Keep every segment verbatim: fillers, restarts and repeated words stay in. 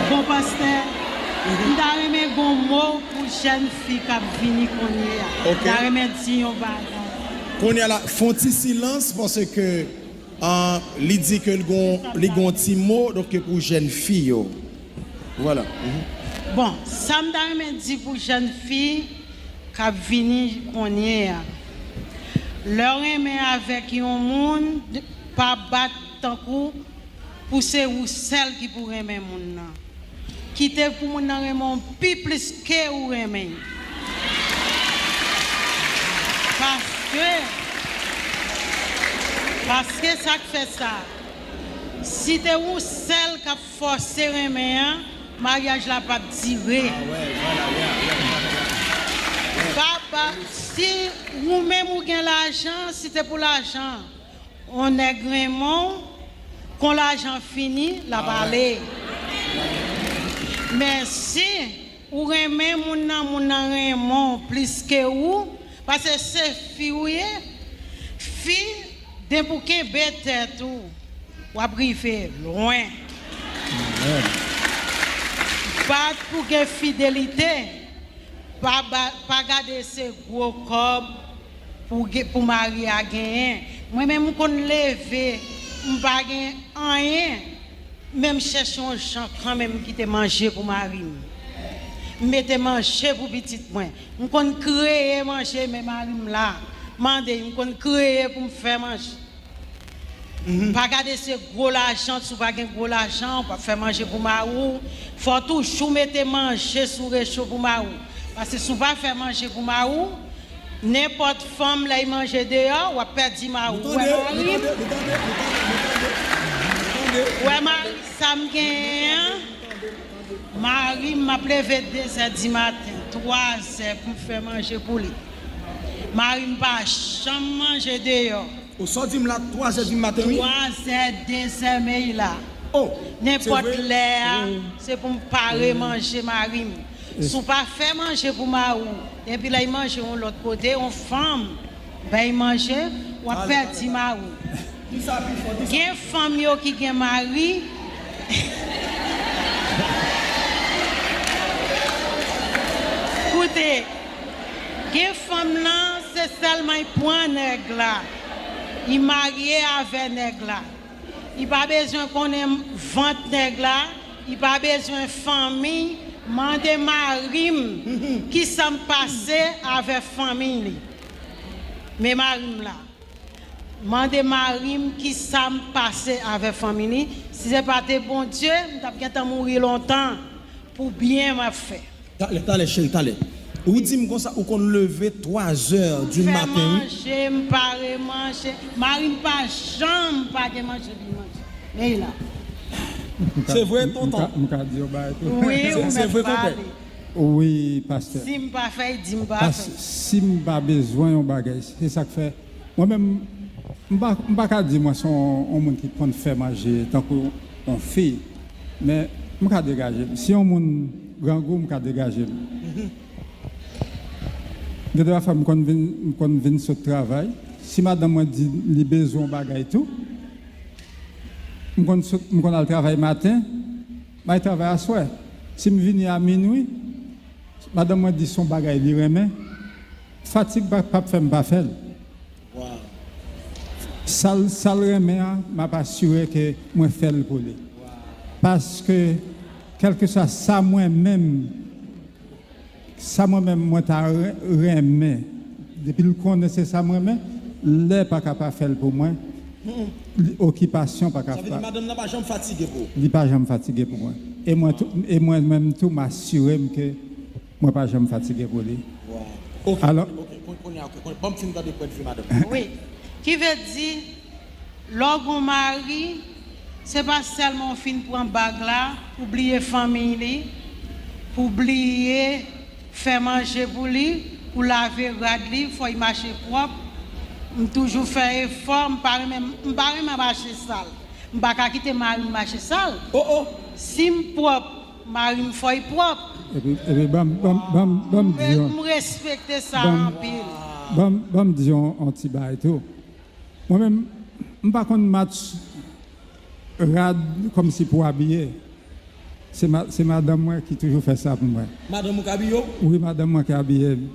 Bon, pastè, m ta renmen gon mo pou jèn fi k ap vini kounye a. M ta renmen di yon bagay. Kounye a la, fè yon ti silans paske, ah, li di ke li gon, li gon ti mo, donk, ke pou jèn fi yo. Vwala. Bon, sa m ta renmen di pou jèn fi k ap vini kounye a. Lè w renmen avèk yon moun, pa bat tankou pou se ou sèl ki pou renmen moun nan. Kite pou moun nan renmen w pi plis ke ou renmen l. Paske, paske sa k fè sa, si te ou sèl k ap fòse renmen an, maryaj la p ap dire. Papa, si ou menm ou gen lajan, si te pou lajan, on nèg renmen w, kon lajan fini, l ap ale. Men si ou renmen moun nan, moun nan renmen w plis ke ou, paske se fi ou ye, fi, depi w kenbe tèt ou, w ap rive lwen. Bat pou gen fidelite, pa, pa gade se gwo kòb pou, pou mari a genyen. Mwen menm, m konn leve, m pa gen anyen, men m chèche yon jan kanmenm m kite manje pou mari m. M mete manje pou pitit mwen. M konn kreye manje, men mari m la. Mande, m konn kreye pou m fè manje. Pa gade se gwo lajan, si w pa gen gwo lajan, w p ap fè manje pou mari w. Fò w toujou mete manje sou recho pou mari w. Paske si w pa fè manje pou mari w, nenpòt fanm lè y manje deyò, w ap pèdi mari w. Ou wè mari m? Ou wè mari sa m genyen an? Mari m, m ap leve dezè dimaten, twazè pou m fè manje pou li. Mari m pa janm manje deyò. Ou sa w di m la, twazè dimaten wi? Twazè, dezè, men l la. Oh! Nenpòt lè a, se pou m pare manje mari m. Si w pa fè manje pou mari w, epi lè y manje yon lòt kote, yon fanm, bay manje, w ap pèdi mari w. Gen fanm yo ki gen mari. Koute, gen fanm nan, se sèlman y pran nèg la, y marye avè nèg la. Y pa bezwen konnen vant nèg la, y pa bezwen fanmi, mande mari m kisa m pase avè fanmi li. Men mari m la. Mande mari m kisa m pase avè fanmi li. Si se pa te Bondye, m t ap gentan mouri lontan pou byen m ap fè. Talè, talè, cheri, talè. Ou di m konsa, ou konn leve twazè di maten wi. M fè manje, m pare manje. Mari m pa janm pa gen manje li manje. Men la. Se vre, tonton? M ka di yon bagay tou. Wi, ou mèt pale. Wi, pastè. Si m pa fè, di m pa fè. Si m pa bezwen yon bagay, se sa k fè. Mwen menm, m pa, m pa ka di mwen se yon, yon moun ki konn fè manje tankou yon fi, men m ka degaje m. Si yon moun grangou, m ka degaje m. Gen de fwa m konn vin, m konn vin sot travay. Si madanm mwen di li bezwen yon bagay tou, m konn sot, m konn al travay maten, m al travay aswè. Si m vini a minwi, madanm mwen di se yon bagay li renmen, fatig pa, p ap fè m pa fè l. Sa l, sa l renmen an, m ap asire ke mwen fè l pou li. Paske, kèlkeswa sa mwen menm, sa mwen menm mwen ta re-, renmen, depi l konnen se sa m renmen, lè pa ka pa fè l pou mwen, li, okipasyon pa ka. Sa vle di madanm nan pa janm fatige pou ou? Li pa janm fatige pou mwen. E mwen tou, e mwen menm tou, m asire m ke mwen pa janm fatige pou li. Alò, ok, ok, kounye a, ok, kounye a, ban m fin tande pwennvi madanm nan. Wi. Ki vle di, lè w gen yon mari, se pa sèlman w fin pran bag la pou bliye fanmiy li, pou bliye fè manje pou li, pou lave rad li, fò y mache pwòp. M toujou fè efò, m pa renmen, m pa renmen mache sal. M pa ka kite mari m mache sal. Si m pwòp, mari m fò y pwòp. Epi, epi ban m, ban m, ban m, ban m di yon, m respekte sa anpil. Ban m, ban m di yon, yon ti bagay tou. Mwen menm, m pa konn match rad kòmsi pou abiye. Se ma, se madanm mwen ki toujou fè sa pou mwen. Madanm ou k abiye w? Wi, madanm mwen ki abiye m.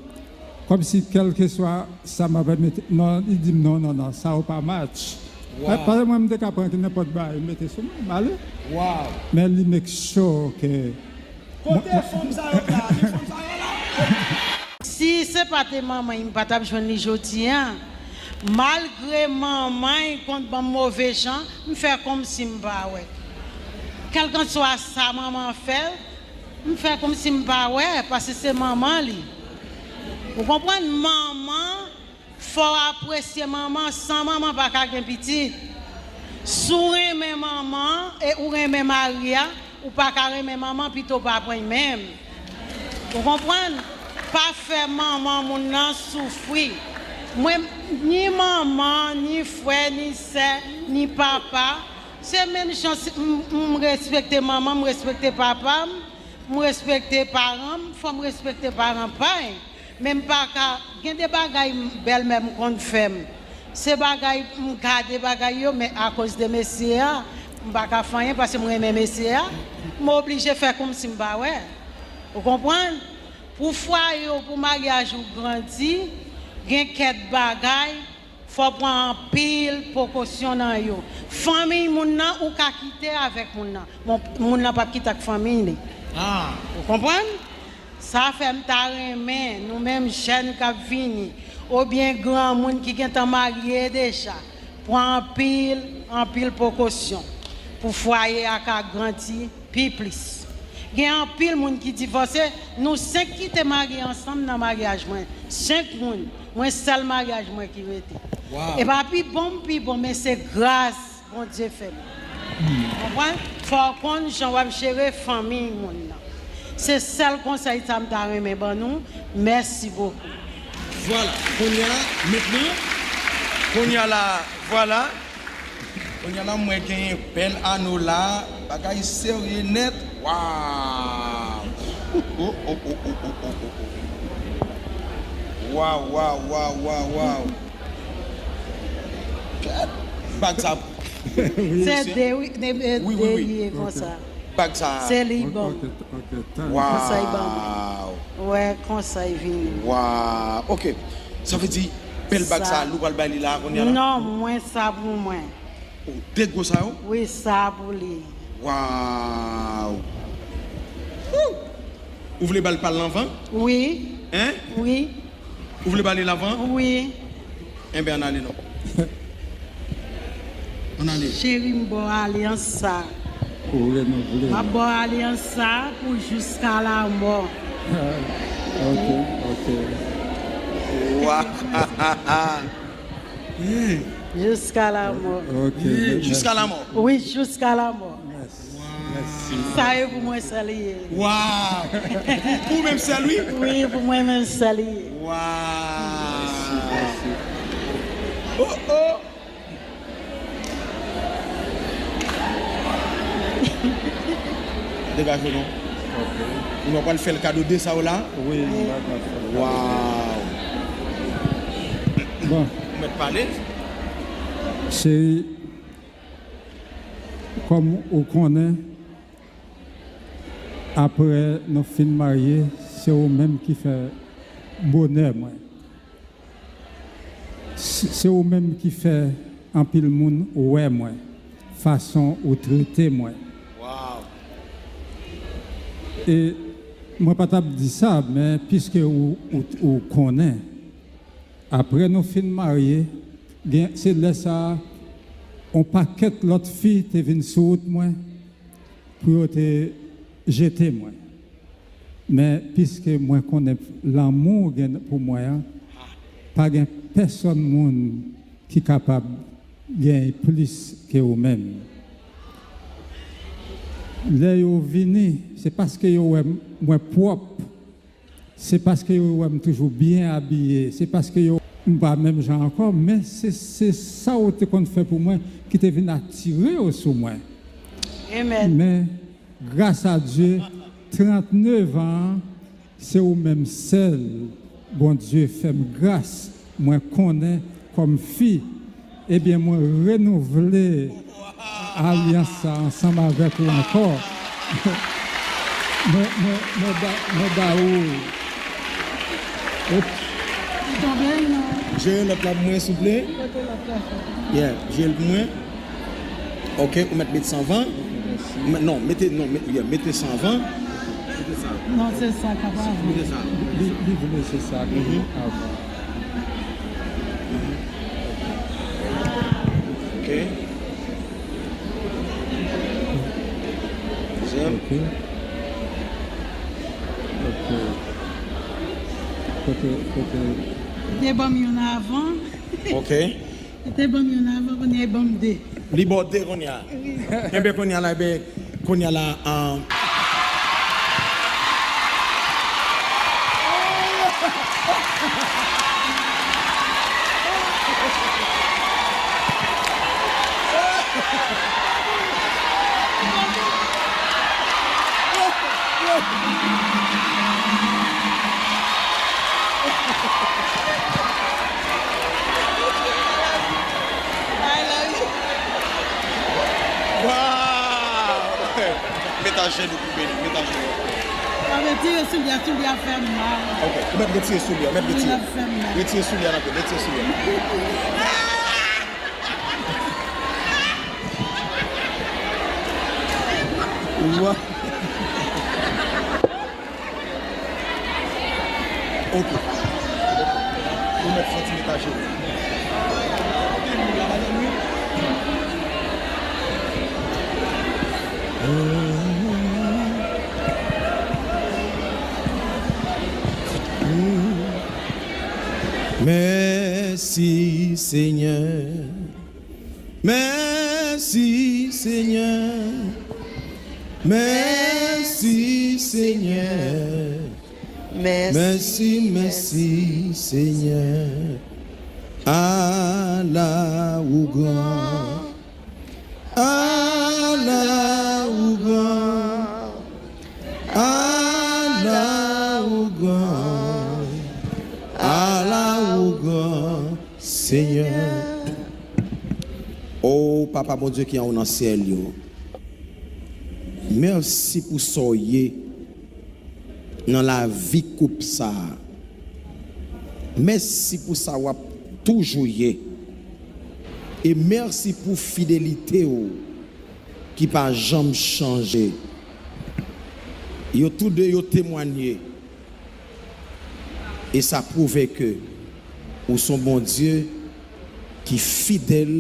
Kòmsi kèlkeswa sa m ap mete, non, li di m, "Non, non, non, sa yo pa match." Wow. Pa, pa mwen, m te ka pran nenpòt bagay, m mete sou mwen, m ale. Wow. Men li make sure ke Kote fanm sa yo la? Kote fanm sa yo la? Si se pa te manman, m pa t ap jwenn li jodi a. Malgre manman konn ban m move jan, m fè kòmsi m pa wè. Kèlkanswa sa manman fè, m fè kòmsi m pa wè, paske se manman li. Ou konprann? Manman, fò w apresye manman, san manman pa ka gen pitit. Si w renmen manman e ou renmen mari a, ou pa ka renmen manman, pito w pa pran l menm. Ou konprann? Pa fè manman moun nan soufri. Mwen, ni manman, ni frè, ni sè, ni papa, se menm jan si m, m respekte manman, m respekte papa m, m respekte paran m, fò m respekte paran pa m. Men m pa ka, gen de bagay m, bèlmè m konn fè m. Se bagay m gade bagay yo, men akoz de mesye a, m pa ka fè anyen paske m renmen mesye a. M oblije fè kòmsi m pa wè. Ou konprann? Pou fwaye w, pou maryaj ou grandi, gen kèk bagay, fò w pran anpil prekosyon nan yo. Fanmiy moun nan, ou ka kite avèk moun nan. Bon, moun nan p ap kite ak fanmiy li. Ah. Ou konprann? Sa fè m ta renmen nou menm jèn k ap vini, oubyen granmoun ki gentan marye deja, pran anpil, anpil prekosyon pou fwaye a ka grandi pi plis. Gen anpil moun ki divòse, nou senk ki te marye ansanm nan maryaj mwen. Senk moun, mwen sèl maryaj mwen ki rete. Wow. E pa pi bon m pi bon, men se gras Bondye fè m. Konprann? Fò w konn jan w ap jere fanmiy moun nan. Se sèl konsèy sa m ta renmen ban nou. Mèsi bokou. Vwala, kounye a, mentnan, kounye a la, vwala. Kounye a la, mwen genyen bèl ano la, bagay serye nèt. Waw! Oh, oh, oh, oh, oh, oh, oh, oh. Waw, waw, waw, waw, waw. Bag sa. Se de, wi, de, de, wi, wi, de li ye konsa. Bag sa. Se li ban m. Ok, ok, ok. Konsa li ban mwen. Waw. Wè, konsa li vini. Waw. Ok. Sa vle di, bèl bag sa, sa, nou pral bay li la, kounye a la? Non, mwen sa pou mwen. Oh, de gwo sa yo? Wi, sa pou li. Waw. Woo! Ou vle ba l pa l anvan? Wi. Hein? Wi. Ou vle ba li l anvan? Wi. Enben, ann ale non. Ann ale. Cheri, m ba w alyans sa. Ou renouvelé. M ap ba w alyans sa pou jiska lamò. Ok, ok. Wa. Jiska lamò. Ok, mèsi. Jiska lamò. Wi, jiska lamò. Mèsi. Sa e pou mwen sèl li ye. Waw! Pou ou menm sèl, wi? Wi, pou mwen menm sèl li ye. Waw! Mèsi, mèsi. Oh, oh! Degaje w non. Ok. Nou pral fè l kado de sa w la? Wi, nou pral fè l kado de. Waw! Bon. Ou mèt pale. Cheri, kòm ou konnen, apre nou fin marye, se ou menm ki fè bonè mwen. Se, se ou menm ki fè anpil moun wè mwen, fason ou trete mwen. Waw! E mwen pa t ap di sa, men piske ou, ou, ou konnen, apre nou fin marye, gen, se lè sa a, yon pakèt lòt fi te vin sou wout mwen pou yo te jete mwen. Men piske mwen konnen lanmou w gen pou mwen an, pa gen pèsonn moun ki kapab genyen plis ke ou menm. Lè yo vini, se paske yo wè m, mwen pwòp. Se paske yo wè m toujou byen abiye, se paske yo, m pa menm jan ankò, men se, se sa w te konn fè pou mwen ki te vin atire yo sou mwen. Amen. Men, gras a Dye, trannnev an, se ou menm sèl Bondye fè m gras, mwen konnen kòm fi, ebyen, mwen renouvle Alyans sa ansanm avèk ou ankò. Mwen, mwen, mwen ba, mwen ba ou. Ops. Li tonbe, non. Jere lòt la pou mwen, souple. Kote lòt la, chè? Yeah, jere l pou mwen. Ok, ou mèt met san van. Ou mèt, non, mete, non, met, yeah, mete san van. Mete sa. Non, se sa k ap avan. Mete sa. Li, li vle se sa ki avan. Ok. Dezyèm. Ok. Ok. Kote, kote? Te ban m youn avan. Ok. Te ban m youn avan, kounye a ban m de. Li ba w de kounye a. Wi. Enben kounye a la, enben, kounye a la, um, Waw! Met ajenou pou beni, met ajenou. Mwen retire soulye a, soulye a fè m mal. Ok, ou mèt retire soulye a, mèt retire. Soulye a fè m mal. Retire soulye a, retire soulye a. Wa-, ok. Ou mèt fè ti met ajenou. Mèsi, Senyè. Mèsi, Senyè. Mèsi, Senyè. Mèsi, mèsi, Senyè. Ala ou gran. Ala ou gran. Ala ou gran. Ala ou gran, Senyè. O Papa Bondye ki anwo nan syèl yo, mèsi pou sa w ye nan lavi koup sa a. Mèsi pou sa w ap toujou ye. E mèsi pou fidelite w ki pa janm chanje. Yo toude yo temwanye. E sa pwouve ke ou s on Bondye ki fidèl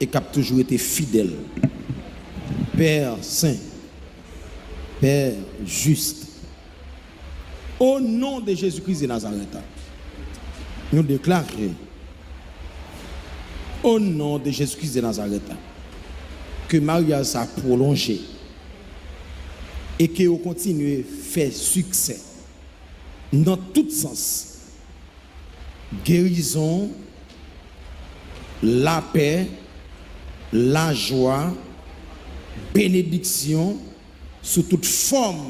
e k ap toujou rete fidèl. Pè sen, Pè jis. O non de Jezi Kris de Nazarèt, nou deklare, o non de Jezi Kris de Nazarèt, ke maryaj sa pwolonje e ke yo kontinye fè siksè nan tout sans. Gerizon, lapè, lajwa, benediksyon sou tout fòm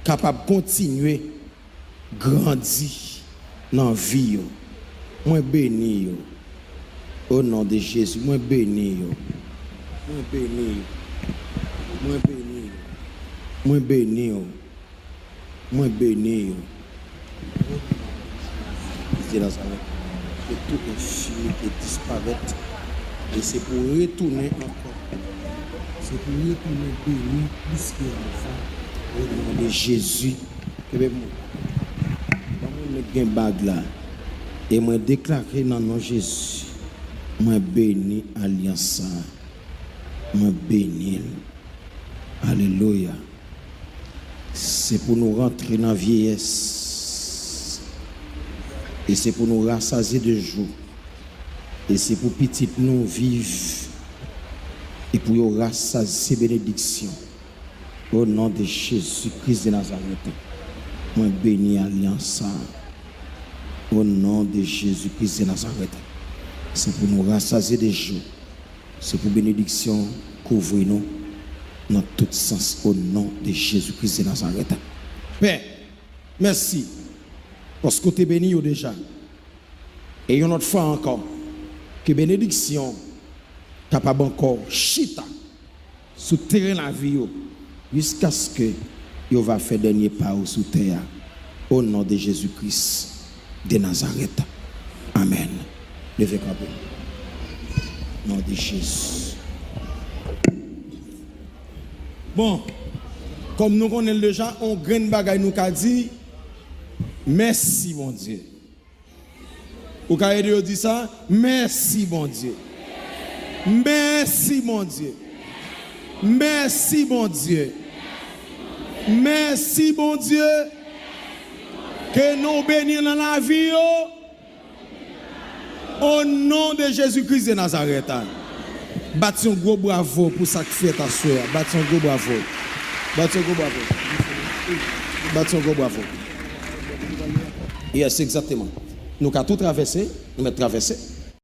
kapab kontinye grandi nan vi yo. Mwen beni yo. O non de Jezi, mwen beni yo. Mwen beni yo. Mwen beni yo. Mwen beni yo. Mwen beni yo. Kite Nazarèt. Ke tout enfimite disparèt. E se pou retounen ankò. Se pou retounen beni plis ke avan. O non de Jezi. Kenbe pou mwen. Ban mwen met gen bag la. E mwen deklare nan non Jezi. Mwen beni alyans sa. Mwen beni l. Alelouya. Se pou nou rantre nan vyeyès. E se pou nou rasazye de jou. E se pou pitit nou viv. E pou yo rasazye benediksyon. O non de Jezi Kris de Nazarèt, mwen beni alyans sa. O non de Jezi Kris de Nazarèt, se pou nou rasazye de jou. Se pou benediksyon kouvri nou nan tout sans, o non de Jezi Kris de Nazarèt. Pè, mèsi, paske w te beni yo deja. E yon lòt fwa ankò, ke benediksyon kapab ankò chita sou teren lavi yo, jiskaske yo va fè dènye pa yo sou tè a, o non de Jezi Kris de Nazarèt. Amèn. Leve kanpe. Non de Jezi. Bon, kòm nou konnen l deja, on grenn bagay nou ka di, mèsi Bondye. Ou ka ede yo di sa? Mèsi Bondye. Mèsi Bondye. Mèsi Bondye. Mèsi Bondye. Ke non w beni nan lavi yo. O non de Jezi Kris de Nazarèt. Bat yon gwo bravo pou sa k fèt aswè a. Bat yon gwo bravo. Bat yon gwo bravo. Bat yon gwo bravo. Yes, egzakteman. Nou ka tou travèse, nou mèt travèse.